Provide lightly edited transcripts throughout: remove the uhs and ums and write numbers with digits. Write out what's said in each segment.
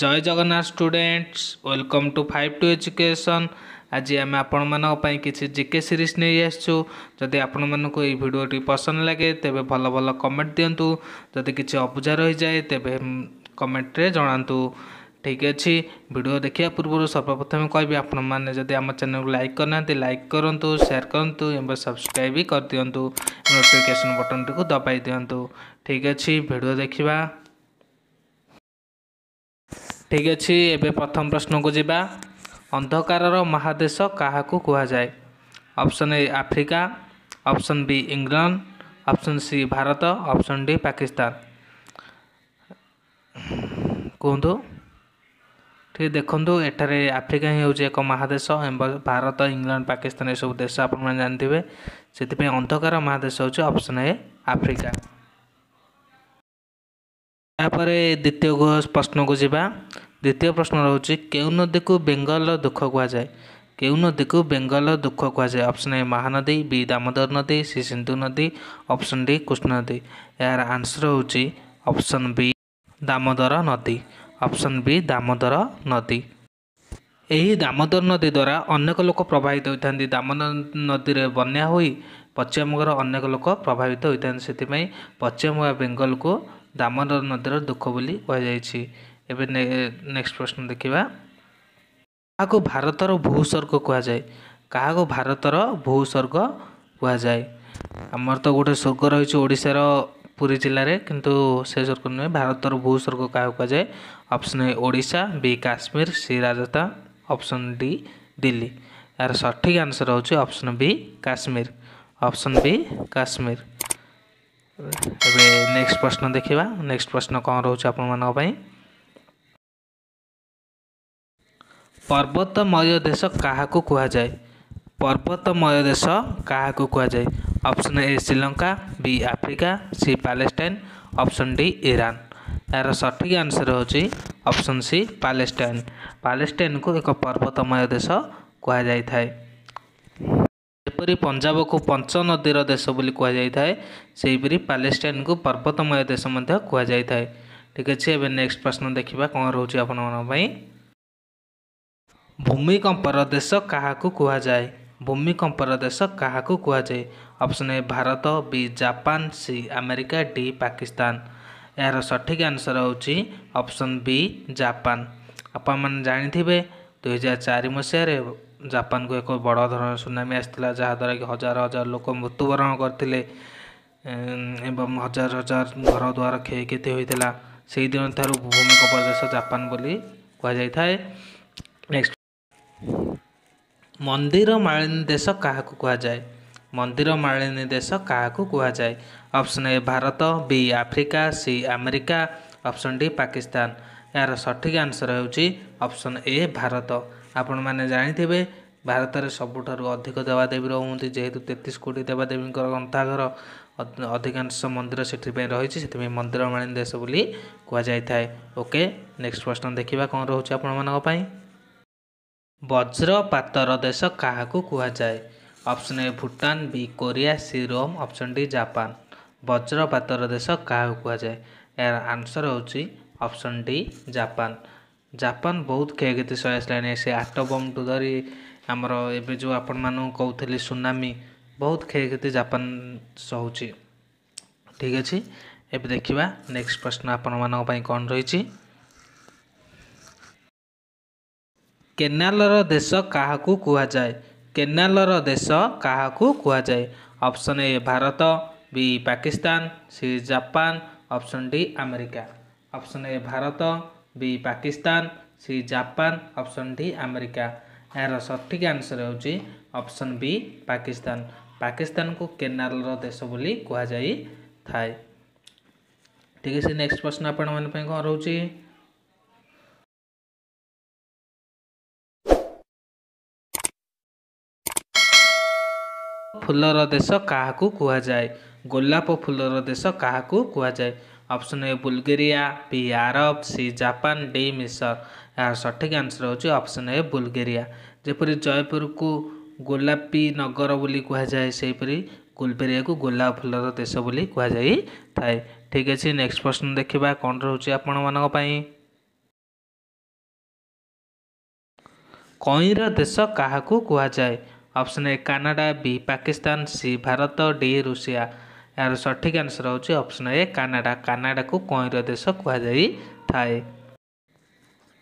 Jay Jagannath students, welcome to five two education. ଆଜି ଆମେ ଆପଣମାନଙ୍କ ପାଇଁ କିଛି ଜିକେ ସିରିଜ୍ ନେଇ ଆସିଛୁ। ଯଦି ଆପଣମାନଙ୍କୁ ଏହି ଭିଡ଼ିଓଟି ପସନ୍ଦ ଲାଗେ ତେବେ ଭଲ ଭଲ କମେଣ୍ଟ ଦିଅନ୍ତୁ। ଯଦି କିଛି ଅବୁଝା ରହିଯାଏ ତେବେ କମେଣ୍ଟରେ ଜଣାନ୍ତୁ। ଠିକ୍ ଅଛି, ଭିଡ଼ିଓ ଦେଖିବା ପୂର୍ବରୁ ସର୍ବପ୍ରଥମେ କହିବି, ଆପଣମାନେ ଯଦି ଆମ ଚ୍ୟାନେଲକୁ ଲାଇକ୍ କରିନାହାନ୍ତି ଲାଇକ୍ କରନ୍ତୁ, ସେୟାର କରନ୍ତୁ ଏବଂ ସବସ୍କ୍ରାଇବ୍ ବି କରିଦିଅନ୍ତୁ, ନୋଟିଫିକେସନ୍ ବଟନ୍ଟିକୁ ଦବାଇ ଦିଅନ୍ତୁ। ଠିକ୍ ଅଛି, ଭିଡ଼ିଓ ଦେଖିବା। ଠିକ୍ ଅଛି, ଏବେ ପ୍ରଥମ ପ୍ରଶ୍ନକୁ ଯିବା। ଅନ୍ଧକାରର ମହାଦେଶ କାହାକୁ କୁହାଯାଏ? Option A Africa, option B England, option C Bharat, option D Pakistan. କୁହନ୍ତୁ। ଠିକ୍ ଦେଖନ୍ତୁ, ଏଠାରେ ଆଫ୍ରିକା ହିଁ ହେଉଛି ଏକ ମହାଦେଶ ଏବଂ ଭାରତ, ଇଂଲଣ୍ଡ, ପାକିସ୍ତାନ ଏସବୁ ଦେଶ ଆପଣମାନେ ଜାଣିଥିବେ। ସେଥିପାଇଁ ଅନ୍ଧକାର ମହାଦେଶ ହେଉଛି ଅପସନ୍ ଏ ଆଫ୍ରିକା। ତାପରେ ଦ୍ୱିତୀୟ ପ୍ରଶ୍ନକୁ ଯିବା। ଦ୍ୱିତୀୟ ପ୍ରଶ୍ନ ରହୁଛି, କେଉଁ ନଦୀକୁ ବେଙ୍ଗଲର ଦୁଃଖ କୁହାଯାଏ? କେଉଁ ନଦୀକୁ ବେଙ୍ଗଲର ଦୁଃଖ କୁହାଯାଏ? ଅପସନ୍ ଏ ମହାନଦୀ, ବି ଦାମୋଦର ନଦୀ, ସି ସିନ୍ଧୁ ନଦୀ, ଅପସନ୍ ଡି କୃଷ୍ଣ ନଦୀ। ଏହାର ଆନ୍ସର ହେଉଛି ଅପସନ୍ ବି ଦାମୋଦର ନଦୀ। ଅପସନ୍ ବି ଦାମୋଦର ନଦୀ। ଏହି ଦାମୋଦର ନଦୀ ଦ୍ୱାରା ଅନେକ ଲୋକ ପ୍ରଭାବିତ ହୋଇଥାନ୍ତି। ଦାମୋଦର ନଦୀରେ ବନ୍ୟା ହୋଇ ପଶ୍ଚିମବଙ୍ଗର ଅନେକ ଲୋକ ପ୍ରଭାବିତ ହୋଇଥାନ୍ତି। ସେଥିପାଇଁ ପଶ୍ଚିମବଙ୍ଗ ବେଙ୍ଗଲକୁ ଦାମୋଦର ନଦୀର ଦୁଃଖ ବୋଲି କୁହାଯାଇଛି। ଏବେ ନେକ୍ସଟ ପ୍ରଶ୍ନ ଦେଖିବା। କାହାକୁ ଭାରତର ଭୂସ୍ୱର୍ଗ କୁହାଯାଏ? କାହାକୁ ଭାରତର ଭୂସ୍ୱର୍ଗ କୁହାଯାଏ? ଆମର ତ ଗୋଟେ ସ୍ୱର୍ଗ ରହିଛି ଓଡ଼ିଶାର ପୁରୀ ଜିଲ୍ଲାରେ, କିନ୍ତୁ ସେ ସ୍ୱର୍ଗ ନୁହେଁ। ଭାରତର ଭୂସ୍ୱର୍ଗ କାହାକୁ କୁହାଯାଏ? Option A Odisha, B Kashmir, C Rajasthan, option D Delhi. ଏହାର ସଠିକ୍ ଆନ୍ସର ହେଉଛି option B Kashmir. Option B Kashmir. ଏବେ ନେକ୍ସଟ ପ୍ରଶ୍ନ ଦେଖିବା। ନେକ୍ସଟ ପ୍ରଶ୍ନ କ'ଣ ରହୁଛି ଆପଣମାନଙ୍କ ପାଇଁ? ପର୍ବତମୟ ଦେଶ କାହାକୁ କୁହାଯାଏ? ପର୍ବତମୟ ଦେଶ କାହାକୁ କୁହାଯାଏ? Option A Sri Lanka, B Africa, C Palestine, option D Iran. ଏହାର ସଠିକ୍ ଆନ୍ସର ହେଉଛି ଅପସନ୍ ସି ପାଲେଷ୍ଟାଇନ୍। ପାଲେଷ୍ଟାଇନ୍କୁ ଏକ ପର୍ବତମୟ ଦେଶ କୁହାଯାଇଥାଏ। ଯେପରି ପଞ୍ଜାବକୁ ପଞ୍ଚ ନଦୀର ଦେଶ ବୋଲି କୁହାଯାଇଥାଏ, ସେହିପରି ପାଲେଷ୍ଟାଇନ୍କୁ ପର୍ବତମୟ ଦେଶ ମଧ୍ୟ କୁହାଯାଇଥାଏ। ଠିକ୍ ଅଛି, ଏବେ ନେକ୍ସଟ ପ୍ରଶ୍ନ ଦେଖିବା କ'ଣ ରହୁଛି ଆପଣମାନଙ୍କ ପାଇଁ। ଭୂମିକମ୍ପର ଦେଶ କାହାକୁ କୁହାଯାଏ? ଭୂମିକମ୍ପର ଦେଶ କାହାକୁ କୁହାଯାଏ? Option A Bharat, B Japan, C America, D Pakistan. ଏହାର ସଠିକ୍ ଆନ୍ସର ହେଉଛି ଅପସନ୍ ବି ଜାପାନ। ଆପଣମାନେ ଜାଣିଥିବେ 2004 ମସିହାରେ ଜାପାନକୁ ଏକ ବଡ଼ ଧରଣର ସୁନାମି ଆସିଥିଲା, ଯାହାଦ୍ୱାରା କି ହଜାର ହଜାର ଲୋକ ମୃତ୍ୟୁବରଣ କରିଥିଲେ ଏବଂ ହଜାର ହଜାର ଘର ଦ୍ୱାର କ୍ଷୟକ୍ଷତି ହୋଇଥିଲା। ସେଇଦିନ ଠାରୁ ଭୂମିକମ୍ପ ଦେଶ ଜାପାନ ବୋଲି କୁହାଯାଇଥାଏ। ନେକ୍ସଟ, ମନ୍ଦିର ମାଳିନୀ ଦେଶ କାହାକୁ କୁହାଯାଏ? ମନ୍ଦିର ମାଳିନୀ ଦେଶ କାହାକୁ କୁହାଯାଏ? Option A Bharat, B Africa, C America, option D Pakistan. ଏହାର ସଠିକ୍ ଆନ୍ସର ହେଉଛି ଅପସନ୍ ଏ ଭାରତ। ଆପଣମାନେ ଜାଣିଥିବେ ଭାରତରେ ସବୁଠାରୁ ଅଧିକ ଦେବାଦେବୀ ରହୁଛନ୍ତି, ଯେହେତୁ 33 କୋଟି ଦେବାଦେବୀଙ୍କର ଗନ୍ତାଘର, ଅଧିକାଂଶ ମନ୍ଦିର ସେଥିପାଇଁ ରହିଛି, ସେଥିପାଇଁ ମନ୍ଦିର ମାଳିନୀ ଦେଶ ବୋଲି କୁହାଯାଇଥାଏ। ଓକେ, ନେକ୍ସଟ ପ୍ରଶ୍ନ ଦେଖିବା କ'ଣ ରହୁଛି ଆପଣମାନଙ୍କ ପାଇଁ। ବଜ୍ରପାତର ଦେଶ କାହାକୁ କୁହାଯାଏ? Option A Bhutan, B Korea, C Rome, option D Japan. ବଜ୍ରପାତର ଦେଶ କାହାକୁ କୁହାଯାଏ? ଏହାର ଆନ୍ସର ହେଉଛି ଅପସନ୍ ଡି ଜାପାନ। ଜାପାନ ବହୁତ କ୍ଷୟକ୍ଷତି ସହି ଆସିଲାଣି। ସେ ଆଟମ ବମ୍ଠୁ ଧରି ଆମର ଏବେ ଯେଉଁ ଆପଣମାନଙ୍କୁ କହୁଥିଲି ସୁନାମି, ବହୁତ କ୍ଷୟକ୍ଷତି ଜାପାନ ସହୁଛି। ଠିକ୍ ଅଛି, ଏବେ ଦେଖିବା ନେକ୍ସଟ ପ୍ରଶ୍ନ ଆପଣମାନଙ୍କ ପାଇଁ କ'ଣ ରହିଛି। କେନାଲର ଦେଶ କାହାକୁ କୁହାଯାଏ? କେନାଲର ଦେଶ କାହାକୁ କୁହାଯାଏ? Option A Bharat, B Pakistan, C Japan, option D America. Option A Bharat, B Pakistan, C Japan, option D America. ଏହାର ସଠିକ୍ ଆନ୍ସର ହେଉଛି ଅପସନ୍ ବି ପାକିସ୍ତାନ। ପାକିସ୍ତାନକୁ କେନାଲର ଦେଶ ବୋଲି କୁହାଯାଇଥାଏ। ଠିକ୍ ଅଛି, ନେକ୍ସଟ ପ୍ରଶ୍ନ ଆପଣମାନଙ୍କ ପାଇଁ କ'ଣ ରହୁଛି? ଫୁଲର ଦେଶ କାହାକୁ କୁହାଯାଏ? ଗୋଲାପ ଫୁଲର ଦେଶ କାହାକୁ କୁହାଯାଏ? Option A Bulgaria, B Arab, C Japan, D ମିଶର। ଏହାର ସଠିକ୍ ଆନ୍ସର ହେଉଛି ଅପସନ୍ ଏ ବୁଲଗେରିଆ। ଯେପରି ଜୟପୁରକୁ ଗୋଲାପୀ ନଗର ବୋଲି କୁହାଯାଏ, ସେହିପରି ବୁଲଗେରିଆକୁ ଗୋଲାପ ଫୁଲର ଦେଶ ବୋଲି କୁହାଯାଇଥାଏ। ଠିକ୍ ଅଛି, ନେକ୍ସଟ ପ୍ରଶ୍ନ ଦେଖିବା କ'ଣ ରହୁଛି ଆପଣମାନଙ୍କ ପାଇଁ। କଇଁର ଦେଶ କାହାକୁ କୁହାଯାଏ? Option A Canada, B Pakistan, C Bharat, D Russia. ଏହାର ସଠିକ୍ ଆନ୍ସର୍ ହେଉଛି ଅପସନ୍ ଏ କାନାଡ଼ା। କାନାଡ଼ାକୁ କଇଁର ଦେଶ କୁହାଯାଇଥାଏ।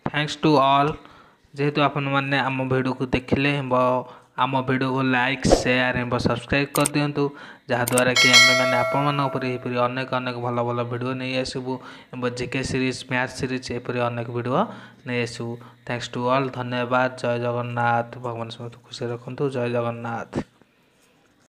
Thanks to all, ଯେହେତୁ ଆପଣମାନେ ଆମ ଭିଡ଼ିଓକୁ ଦେଖିଲେ ଏବଂ ଆମ ଭିଡ଼ିଓକୁ ଲାଇକ୍, ସେୟାର ଏବଂ ସବସ୍କ୍ରାଇବ୍ କରିଦିଅନ୍ତୁ, ଯାହାଦ୍ୱାରା କି ଆମେମାନେ ଆପଣମାନଙ୍କ ଉପରେ ଏହିପରି ଅନେକ ଅନେକ ଭଲ ଭଲ ଭିଡ଼ିଓ ନେଇ ଆସିବୁ ଏବଂ ଜିକେ ସିରିଜ୍, ମ୍ୟାଥ୍ ସିରିଜ୍ ଏପରି ଅନେକ ଭିଡ଼ିଓ ନେଇ ଆସିବୁ। Thanks to all, ଧନ୍ୟବାଦ। ଜୟ ଜଗନ୍ନାଥ। ଭଗବାନ ସମସ୍ତଙ୍କୁ ଖୁସିରେ ରଖନ୍ତୁ। ଜୟ ଜଗନ୍ନାଥ।